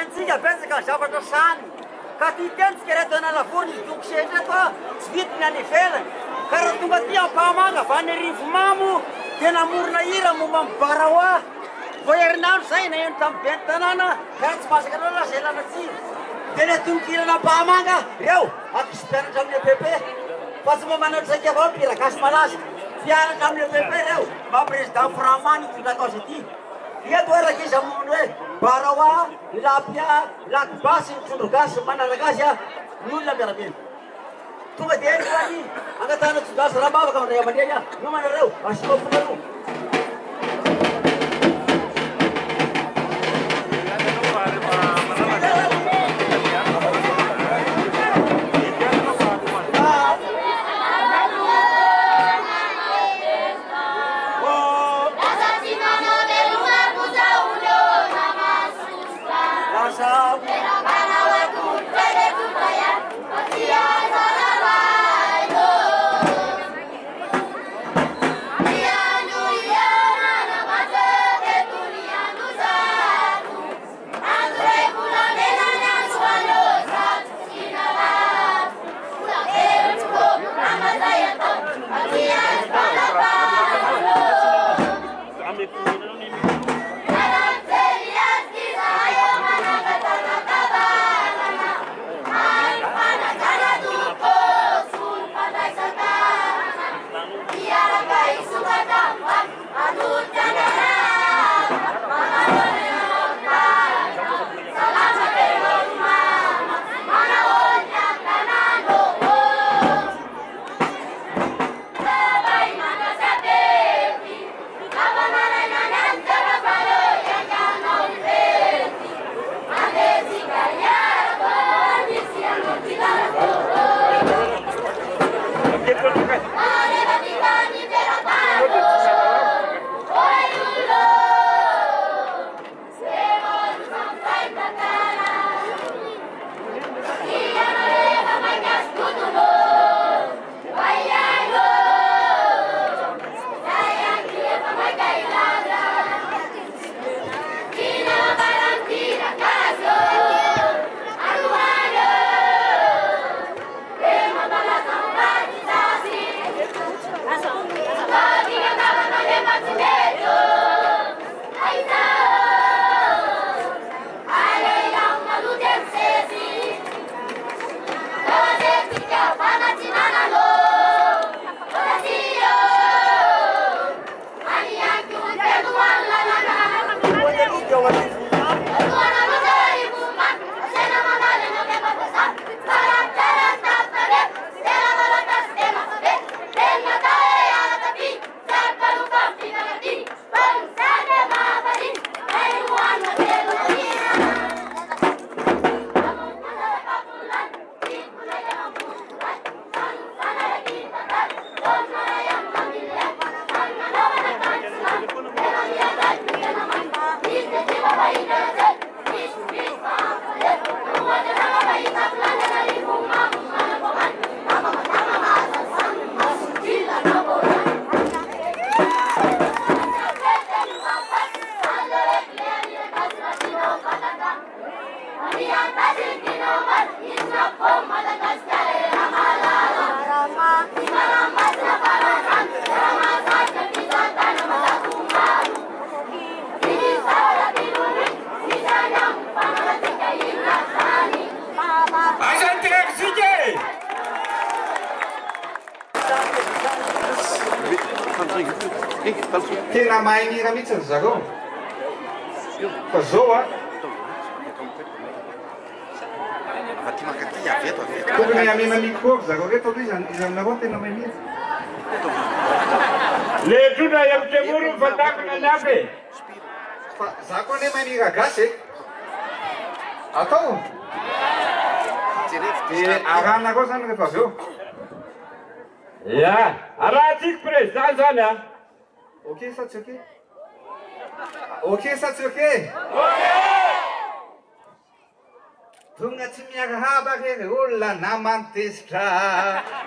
Firenentsika betsaka ny zavatra sahaniny ka ty tentsika reto Analavory ny doko sendra eto a tsy vita ny any ivelany ka raha tonga aty Ampahamanga avy any Arivomamo dia namorona hira momba ny Barawa vao herinandro zay naheno tamin'ny ben'ny tanàna ka raha tsy mahazaka anareo lasa ialana tsiny dia le tononkiran'Ampahamanga reo ankizy mpianatra amin'ny EPP fa tsy mba manao traikefa ao mpihira gasy malaza mpianatra amin'ny EPP reo mba président Frama nitondra cause ity. Eto hoe rankizy hamono hoe Barawa, Tilapia, Lac Bas, ny trondro gasy manaraka azy ny olona miaramila. Tonga dia eny izany angatahana tso-drano sy rambavaka amin'ny ray aman-dreny aho. Miomana nareo, asio fo nareo. Lasa tsy manao veloma kosa olona masosotra. Miarahaba ho atolotra ilay tsotra ihany fa tsy azo aravaina. Ny andro hihaonana mantsy teto ny andro zato. Andro iray volamena ny andro anio zato tsy nalavo. Vola very tsy kôpy izay atao fa tsy azo tapahana. Miara-mijery azy izahay eo manangan-tanankavanana. Mahay mifanajana tompoko soa ny fandraisan-tanana. Hiaraka hisokatra amin'ny vava. Manolotra ny anarana, manahoana ianao ry dada? Salama ve ianao ry mama? Manahoana ny any tanàna ô? Vahimanga sy Abety, lava maraina ny any dia faly ô, hiainganao ny fety. Andeha tsika hiaraka ô, misy ianao ty lalako ô. Aiza ny terakitsika e? Tena mahay mihira mihitsy ry zareo fa zao a. Tokony hamena micro ry zareo reto aloha iza iza aminareo no tena mahay mihira? Le trondra hevitra moro mifantakona ny hafa e. Fa za koa anie mahay mihira gasy e. Atao? Dia arahanareo zany rehefa avy eo. Ya, arahantsika président zany a. Ok sa tsy ok? Ok sa tsy ok? Tonga tsy miarahaba re ry olona naman'i tezitra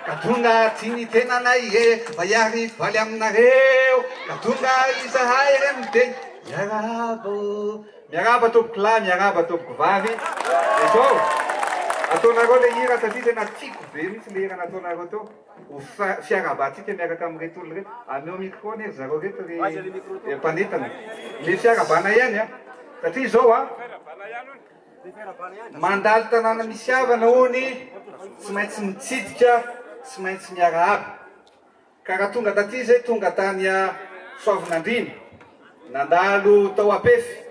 Ka tonga aty ny tenanay e mba hiarivaly aminareo Ka tonga izahay re miteny miarahaba ô. Miarahaba tompoko lahy, miarahaba tompoko vavy. Dia izao, ataonareo ilay hira satria tena tiako be mihitsy ilay hira nataonareo teo. Ho fiarahabantsika miaraka amin'ireto olona ireto. Ameo micro anie ry zareo ireto ry mpanentana. Ilay fiarahabana ihany an. Satria izao an, mandalo tanàna misy havana hono, tsy maintsy mitsidika, tsy maintsy miarahaba. Ka raha tonga taty izay tonga tany Soavinandriana, nandalo tao Ampefy,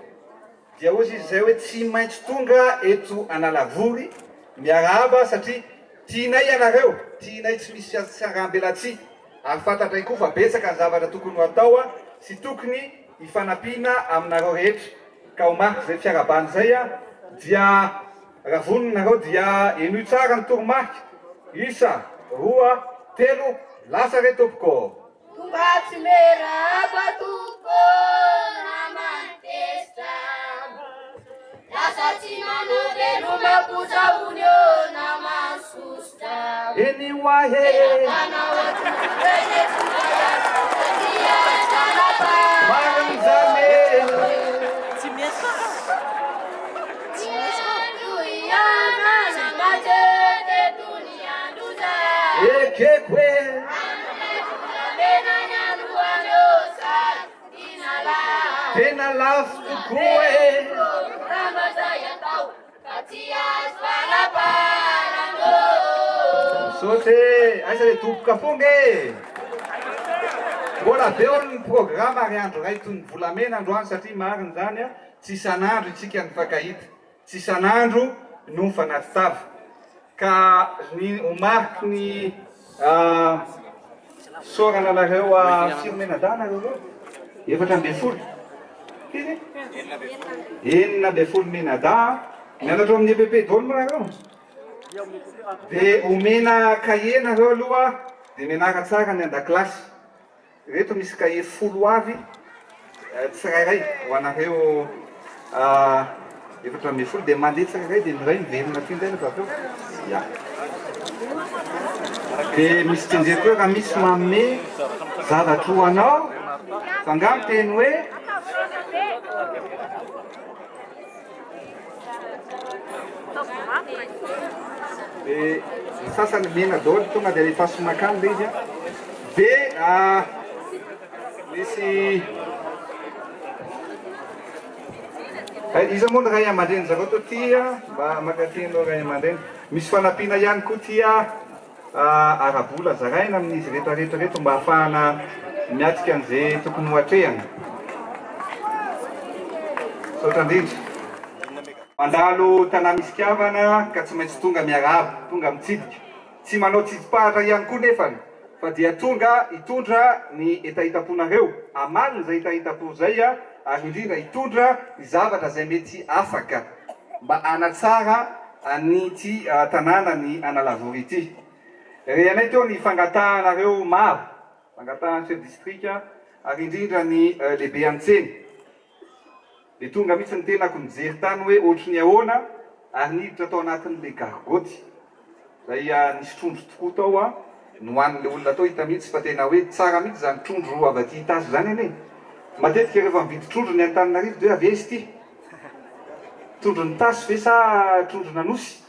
dia hozy izy izay hoe tsy maintsy tonga eto Analavory miarahaba satria tianay ianareo, tianay tsy misy fiatsarambelatsihy ary fantatray koa fa betsaka ny zavatra tokony ho atao sy tokony hifanampiana aminareo rehetra. Ka ho marik'izay fiarahabana izay dia Raha vonona nareo dia henoy tsara ny toromarika, isa, roa, telo, lasa re tompoko! Tonga tsy miarahaba tompoko naman'ny tezitra Lasa tsy manao veloma kosa hono eo naman'ny sosotra Eny ho ahy e! Tena mpanao atoro eny e tonga ihany satria zanabavy Marina izany e! Ekeko e! Tena lafo tokoa e! Misaotra e! Aiza le doboka fonga e! Mbola be hono ny programa ary andro iray toy ny volamena androany satria marina izany a! Tsy isan'andro isika mifankahita, tsy isan'andro no mifanatitava. Ka ny ho mariky ny fisaorana anareo firy mianadahy nareo ireo? 14. Firy? 16 mianadahy. Mianatra ao amin'ny EPP daholo moa nareo? Dia omena kahie nareo aloha dia mianara tsara ny an-dakilasy. Ireto misy kahie folo avy tsirairay ho anareo 14 dia mandeha tsirairay dia ny iray miverina aty indray rehefa avy eo. Ya. Dia misy tsianjery koa raha misy manome zavatra ho anao fa angaha miteny hoe Dia ny sasany mena daholo tonga dia alefaso makany ilay izy an. Dia misy Iza moa ny ray aman-dreny zareo to ty mba mankaty ianao ray aman-dreny. Misy fanampiana ihany koa ty ara-bola zaraina amin'izy rehetra rehetra ireto mba hahafahana miatrika an'izay tokony ho atrehana. Misaotra indrindra. Mandalo tanà-misy-kavana ka tsy maintsy tonga miarahaba, tonga mitsidika. Tsy manao tsidim-paritra ihany koa nefany fa dia tonga hitondra ny hetahetam-ponareo, hamaly izay hetahetam-po izay ary indrindra hitondra ny zavatra izay mety afaka mba hanatsara an'ity tanànan'i Analavory ity. Re anay teo ny fangatahanareo maro, fangatahan'ny chef district ary indrindra ny lehibe an-tsena. Dia tonga mihitsy ny tenako nijery tany hoe ohatry ny ahoana ary niditra tao anatin'ilay gargoty izay nisy trondro tokoa tao an, nohanin'ilay olona tao, hita mihitsy fa tena hoe tsara mihitsy izany trondro avy aty Itasy izany anie. Matetika rehefa mividy trondro ny Antananarivo dia hoe avy aiza ity? Trondron'Itasy ve sa trondron'Anosy?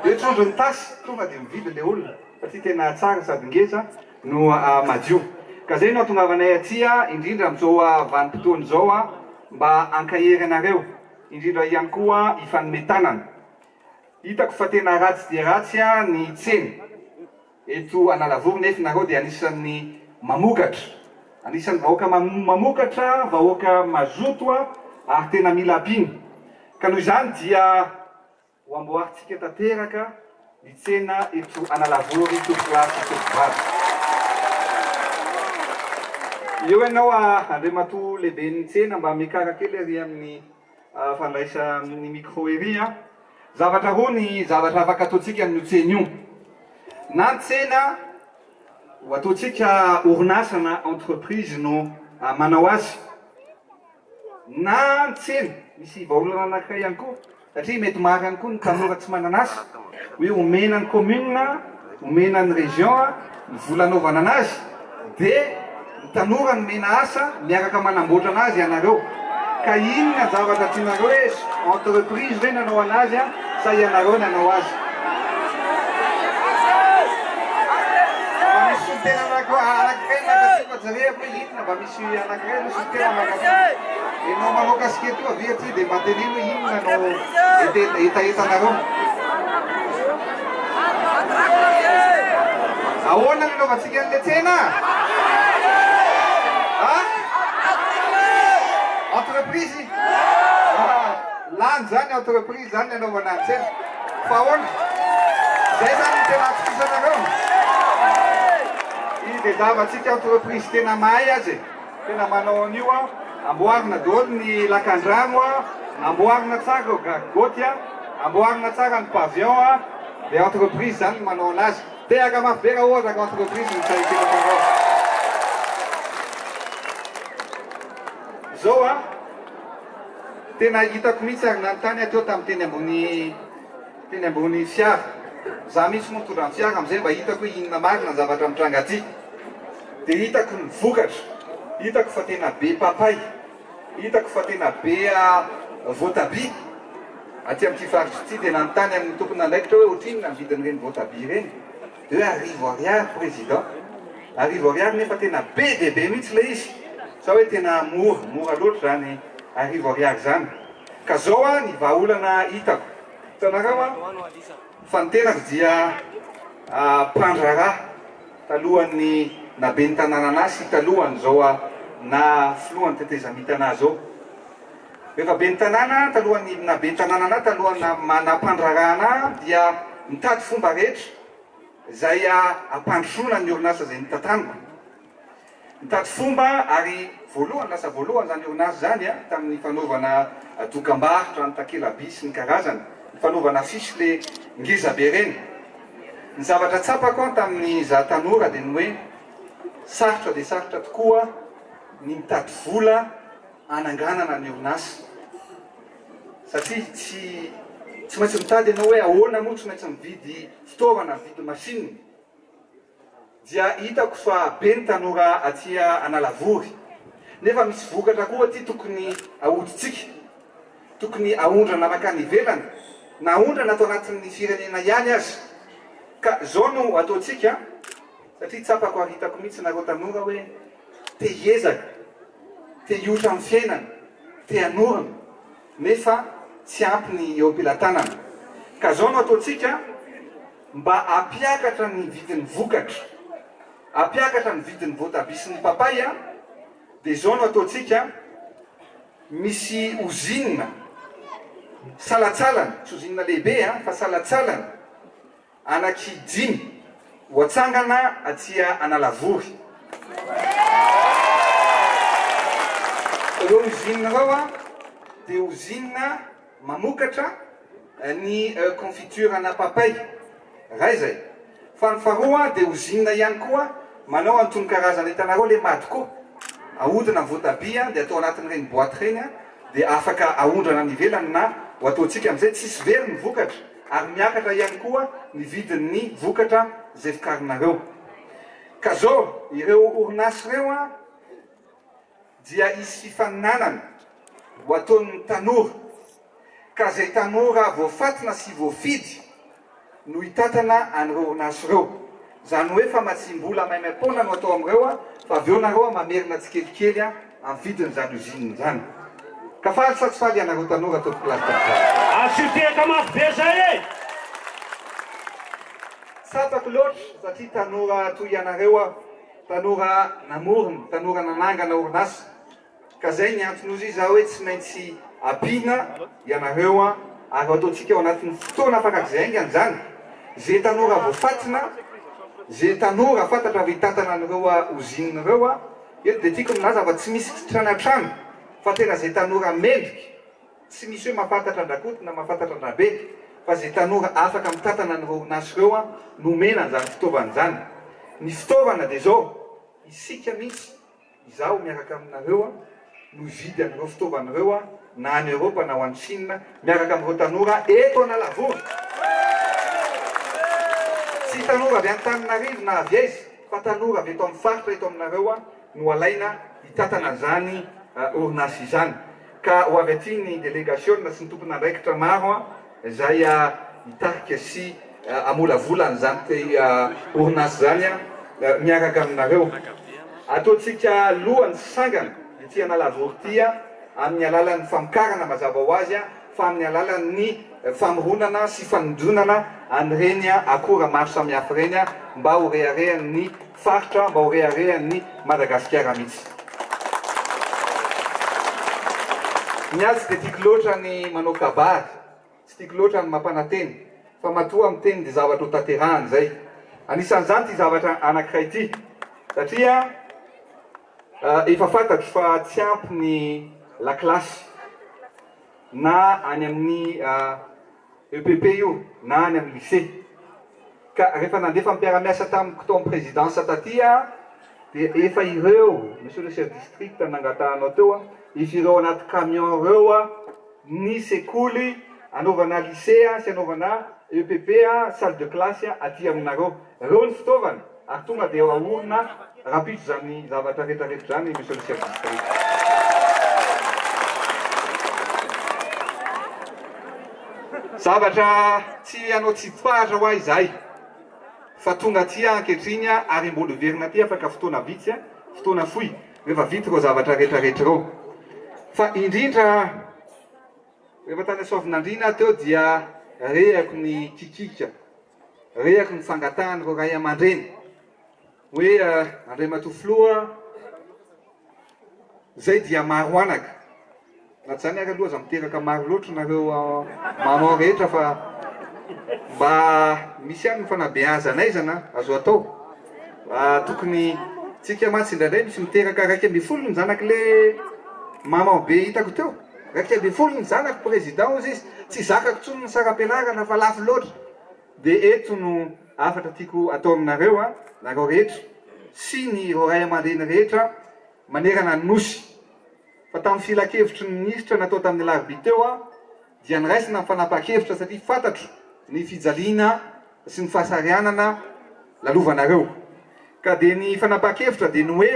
Dia hoe trondron'Itasy, tonga dia mividy ilay olona satria tena tsara sady ngeza no madio. Ka zay no ahatongavanay aty indrindra amin'izao vanim-potoana izao mba hankahery anareo, indrindra ihany koa hifanome tanana. Hitako fa tena ratsy dia ratsy ny tsena eto Analavory nefa nareo dia anisan'ny mamokatra, anisan'ny vahoaka mamokatra, vahoaka mazoto ary tena mila ampiana. Ka noho izany dia Ho amboarintsika tanteraka ny tsena eto Analavory tompokolahy sy tompokovavy. Eo ianao Andriamatoa lehiben'ny tsena mba miakara kely ary amin'ny fandraisa ny micro ery a. Zavatra roa ny zavatra afaka ataontsika amin'io tsena io. Na ny tsena ho ataontsika orinasa na entreprise no manao azy. Na ny tsena, misy vahaolana anankiray ihany koa, satria mety maro ihany koa ny tanora tsy manana asa, hoe omena ny commune, omena ny région ny vola anaovana anazy, dia ny tanora nomena asa miaraka manamboatra anazy ianareo. Ka inona ny zavatra tianareo hoe entreprise ve nanao anazy sa ianareo nanao azy? Mba misy solontena anakiray maka fa jereko hoe inona mba misy anakiray aloha solontena maka Ianao manao casquette io avia aty dia mba teneno hoe inona no hetahetanareo. Ahoana ny anaovantsika an'ilay tsena? A? Entreprise? Ah, lany zany entreprise zany ny anaovana ny tsena. Fa ahoana? Zay zany no tena atokisanareo? Idezavantsika entreprise tena mahay aza e. Tena manao an'io aho. Amboarina daholo ny lakandrano a, amboarina tsara ireo gargoty a, amboarina tsara ny pavillon a, dia entreprise zany no manao anazy. Tehaka mafy be raha ohatra ka entreprise no tsy ahipetrakarao. Zao a, tena hitako mihitsy ary nanontany aho teo tamin'ny teny ambony teny ambony fiara. Za mihitsy moa nitondra ny fiara amin'izay mba hitako hoe inona marina ny zavatra mitranga aty. Dia hitako ny vokatra, hitako fa tena be papay, hitako fa tena be voatabia aty amin'ity faritra ity. Dia nanontany amin'ny tompon'andraikitra hoe ohatrinona ny vidin'ireny voatabia ireny. Dia hoe arivo ariary président, arivo ariary nefa tena be dia be mihitsy ilay izy. Sa hoe tena mora, mora loatra izany arivo ariary izany. Ka zao ny vahaolana hitako. Hitanareo an, fa ny tenako dia mpandraharaha. Talohan'ny naha ben'ny tanàna ahy sy talohan'izao naha filohan'ny tetezamita anah zao. Rehefa ben'ny tanàna, talohan'ny naha ben'ny tanàna anah, talohan'ny naha mpandraharaha anah dia mitady fomba rehetra izay hampandrosoana ny orinasa izay notantaniko. Mitady fomba ary voalohany, lasa voalohany izany orinasa izany tamin'ny fanaovana dokambarotra, ny takela-by sy ny karazany, ny fanaovana affiche le ngeza be ireny. Ny zavatra tsapako tamin'ny za tanora dia ny hoe sarotra dia sarotra tokoa ny mitady vola hananganana ny orinasa satria tsy tsy maintsy mitady ianao hoe ahoana moa tsy maintsy mividy fitaovana, mividy machine. Dia hitako fa be ny tanora aty Analavory. Nefa misy vokatra koa aty tokony ahodintsika. Tokony aondrana mankany ivelany, na aondrana ato anatin'ny firenena ihany aza. Ka zao no ataontsika, satria tsapako ary hitako mihitsy nareo tanora hoe te hiezaka, te hiotra amin'ny fiainana, te hanorina, nefa tsy ampy ny eo am-pelatanana. Ka zao no ataontsika. Mba hampiakatra ny vidin'ny vokatra, hampiakatra ny vidin'ny voatabia sy ny papay dia izao no ataontsika, misy ozinina salantsalany, tsy ozinina lehibe fa salantsalany anaky dimy ho atsangana aty Analavory. Ireo ozinina ireo dia ozinina Mamokatra ny confiture ana papay, ray zay. Fa ny faharoa dia ozinina ihany koa manao an'itony karazana hitanareo le madco, ahodina ny voatabia dia atao anatin'ireny boite ireny dia afaka aondrana any ivelany na ho ataontsika amin'izay tsisy very ny vokatra ary miakatra ihany koa ny vidin'ny vokatra izay vokarinareo. Ka zao ireo orinasa ireo dia hisy fifaninanana ho ataon'ny tanora, ka izay tanora voafatina sy voafidy no hitantana an'ireo orinasa ireo. Izany hoe famatsiam-bola maimaim-poana no atao amin'ireo fa avy eo nareo mamerina tsikelikely amin'ny vidin'izany usine izany. Ka faly sa tsy faly ianareo tanora tompokolahy sy tompokovavy? Asio tehaka mafy be zay e! Tsapako loatra satria tanora toy ianareo aho. Tanora namorona, tanora nanangana orinasa, ka zay ny antony ozy za hoe tsy maintsy ampiana ianareo an, ary ataontsika ao anatin'ny fotoana farak'izay haingana izany, ze tanora voafatina, ze tanora fantatra fa hitantana an'ireo usine ireo an, eto dia tiako ny milaza fa tsy misy kitranatrano fa tena ze tanora mendrika, Tsy misy hoe mahafantatra an-dRakoto na mahafantatra an-dRabe fa izay tanora afaka mitantana an'ireo orinasa ireo no omena an'izany fitaovana izany. Ny fitaovana dia izao, isika mihitsy, izaho miaraka aminareo no hividy an'ireo fitaovana ireo na any Europe na ho any Chine miaraka amin'ireo tanora eto Analavory. Tsy tanora avy Antananarivo na avy aiza fa tanora avy eto amin'ny faritra eto aminareo no alaina hitantana an'izany orinasa izany. Ka ho avy aty ny delegasiona sy ny tompon'andraikitra maro izay hitarika sy hamolavola an'izany orinasa izany miaraka aminareo. Ataontsika lohany sy sangany ity Analavory ity amin'ny alalan'ny famokarana mazava ho azy fa amin'ny alalan'ny famoronana sy fanodinana an'ireny akora maro samihafa ireny mba ho reharehan'ny faritra, mba ho reharehan'ny Madagasikara mihitsy. Ny ahy tsy dia tiako loatra ny manao kabary, tsy tiako loatra ny mampanantena, fa matoa miteny dia zavatra ho tanterahana izay. Anisan'izany ity zavatra anankiray ity, satria efa fantatro fa tsy ampy ny lakilasy na any amin'ny EPP io na any amin'ny lycée. Ka rehefa nandefa mpiara-miasa tamiko tao amin'ny présidence taty aho dia efa ireo, monsieur le chef district nangatahanao teo, efa ireo anaty camion ireo ny sekoly anaovana lycée sy anaovana EPP, salle de classe aty aminareo. Ireo ny fitaovana ary tonga dia ahorina rahampitso izany zavatra rehetra rehetra izany monsieur le chef district. Zavatra tsy hanao tsidim-paritra ho ahy izahay fa tonga aty aho ankehitriny ary mbola hiverina aty afaka fotoana vitsy, fotoana fohy rehefa vita ireo zavatra rehetra rehetra ireo. Fa indrindra rehefa tany Soavinandriana aho teo dia rehako ny kikika, rehako ny fangatahan'ireo ray aman-dreny hoe Andriamatoa Filoha, Zay dia maro anaka. Na tsy zany ary aloha aza miteraka maro loatra nareo maman rehetra fa mba misy ihany ny fanabeazana aizana azo atao. Tokony tsika mantsy indraindray misy miteraka 11 ny zanak'le maman be hitako teo. 11 ny zanako président hozy izy, tsy zakako tsony ny saram-pianarana fa lafo loatra. Dia eto no hafatra tiako atao aminareo a, nareo rehetra sy ny ireo ray aman-dreny rehetra manerana ny Nosy, fa tamin'ny filankevitry ny minisitra natao tamin'ny alarobia teo aho dia niraisina ny fanapahan-kevitra satria fantatro ny fijaliana sy ny fahasarianana lalovanareo. Ka dia ny fanapahan-kevitra dia ny hoe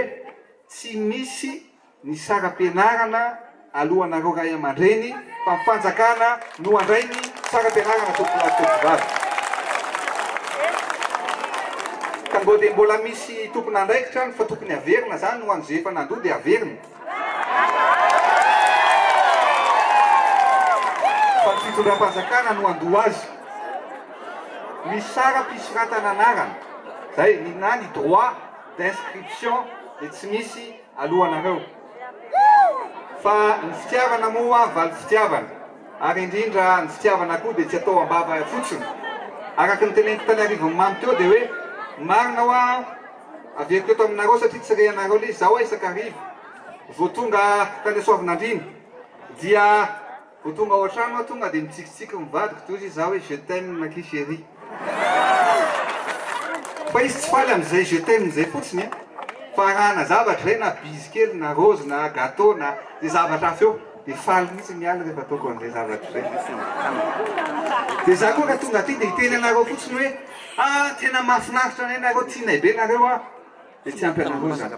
tsy misy ny saram-pianarana alohanareo ray aman-dreny fa ny fanjakana no handray ny saram-pianarana tompolahy sy tompovavy. Ka mbô dia mbola misy tompon'andraikitra any fa tokony haverina zany ho an'izay efa nandoa dia haverina. Fa ny fitondram-panjakana no handoa azy. Ny saram-pisoratana anarana, zay, ny na ny droit d'inscription dia tsy misy alohanareo. Fa ny fitiavana moa valy fitiavana, ary indrindra ny fitiavana koa dia tsy atao am-bava fotsiny. Araka ny teneniko tany Arivonimamo teo dia hoe, marina hoa averiko eto aminareo satria tsy re anareo ilay izy, izaho hoa isak'hariva vao tonga tany Soavinandriana dia Vao tonga ao an-trano aho tonga dia mitsikitsiky ny vadiko dia hoy izy za hoe je t'aime akia chérie. Fa izy tsy faly amin'izay je t'aime izay fotsiny an! Fa arahana zavatra izay na bizy kely na rose na gateau na izay zavatra hafa eo dia faly mihitsy Mialy rehefa ataoko an'izay zavatra izay. Dia za koa raha tonga aty dia hiteny anareo fotsiny hoe ah tena mahafinaritra anay nareo, tianay be nareo an! Dia tsy ampy anareo izany.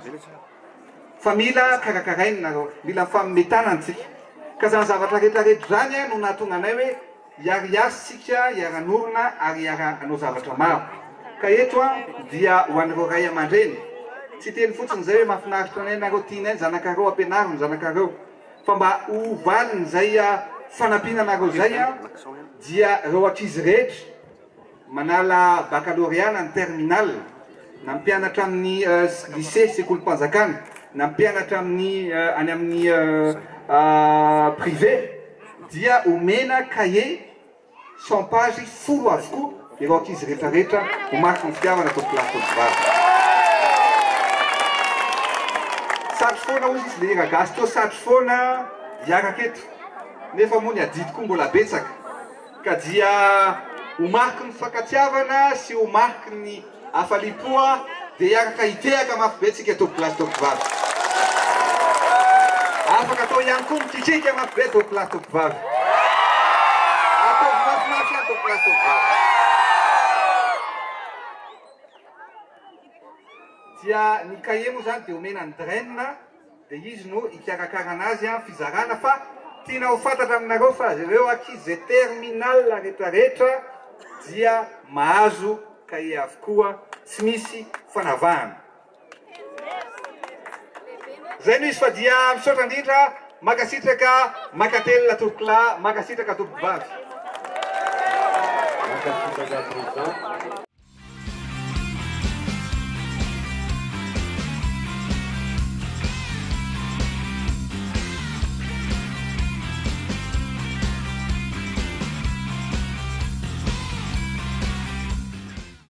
Fa mila karakaraina nareo, mila mifanome tanana tsika. Ka zany zavatra rehetra rehetra zany no nahatonga anay hoe hiariasy tsika, hiara-norina ary hiara-hanao zavatra maro. Ka eto dia ho an'ireo ray aman-dreny, tsy hiteny fotsiny izay hoe mahafinaritra anay nareo, tianay ny zanakareo, ampianaro ny zanakareo. Fa mba ho valin'izay fanampiana anareo izay dia ireo ankizy rehetra, Manala baccalauréat na ny terminal, na mpianatra amin'ny lycée, sekolim-panjakana, na mpianatra amin'ny any amin'ny privé dia omena cahier 100 pages 10 avokoa ireo ankizy rehetra rehetra ho mariky ny fitiavana tompokolahy tompovavy. Satry foana hozy izy le hira gasy teo satry foana hiaraka eto nefa moa ny adidy koa mbola betsaka. Ka dia ho mariky ny fankatiavana sy ho mariky ny hafaliam-po dia hiaraka hitehaka mafy be tsika tompokolahy sy tompokovavy. Afaka atao ihany koa mikikiaka mafy be tompokolahy sy tompokovavy. Ataovy mafimafy ihany tompokolahy sy tompokovavy. Dia ny cahier moa izany dia omena an'i Draine. Dia izy no hikarakara anazy an, fizarana fa Tiana ho fantatra aminareo fa ireo ankizy izay terminal rehetra rehetra dia mahazo cahier avokoa tsy misy fanavahana. Zay no izy fa dia misaotra indrindra, mankasitraka, mankatelina tompokolahy, mankasitraka tompokovavy. Mankasitraka président.